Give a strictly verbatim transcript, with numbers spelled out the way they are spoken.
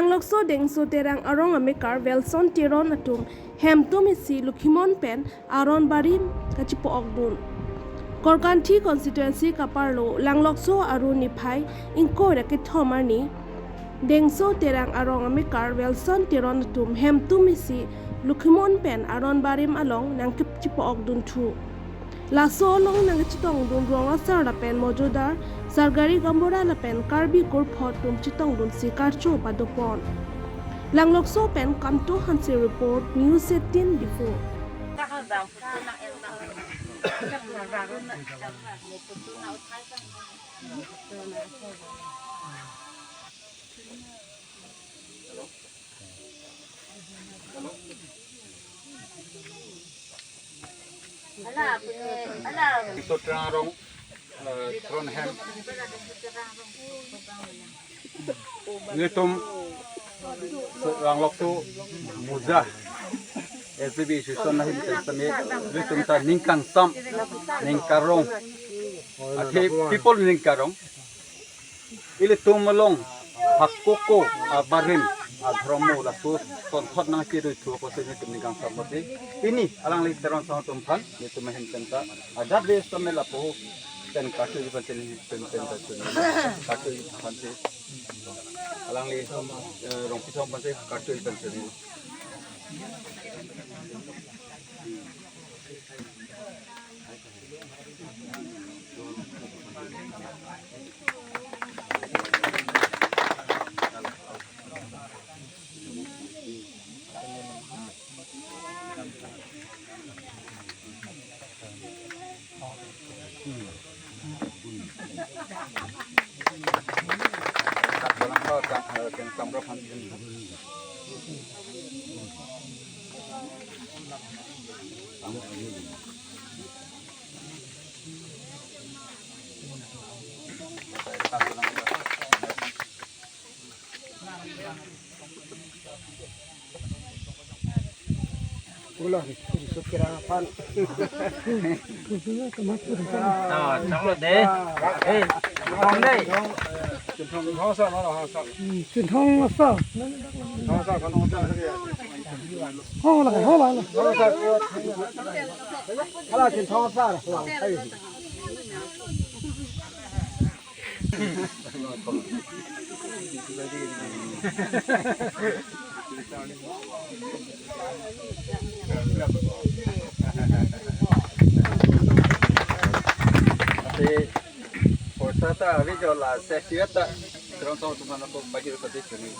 Langlokso Dengso Terang arong amekar Welson Teron atum hemtum isi Lokhimon pen aron barim kachipo-okdun. Korkanthi constituency kaparlo Langlokso Aru niphai ingkoi ra kethom arni Dengso Terang arong amekar Welson Teron atum hemtum isi Lokhimon pen aron barim along nangkachipo-okdunthu. Laso along nangkachetongdun rong asar lapen mojodar, sarkari gaonbura lapen Karbi kurphot atum chetongdunsi karcho padopon. Langlokso pen Kamto Hanse report, News eighteen Diphu. Dengso Terang arong, eh, Teron hem. Nelitum Langlokso Muja S B B Association ahin pen tame nelitum ta ning kangsam, ning karong, athe people ning karong. Ilitum along hakoko abarim adhormo laso sonthot nangchedoi thu apotsi nelitum ning kangsam mati. Pini alangli Teron Song atum aphan nelitum ahin pen ta adat ve stomel apo pen karcho ji pen pen pen ta chun karcho ji pen si alangli, eh, Rongpi Song pen si karcho ji pen chun. Ulo, sukira aphan. Ah, chalo de. Eh, bang de. Chinthong sa, no, no, sa. Hmm, chinthong sa. Chinthong sa, chinthong sa. Ho la, ho la, la. Chinthong sa. Hala, chinthong sa. Ate, porsa ta avi jo la sesi ta, Teron Song atum aphan ako pagi pati chuni.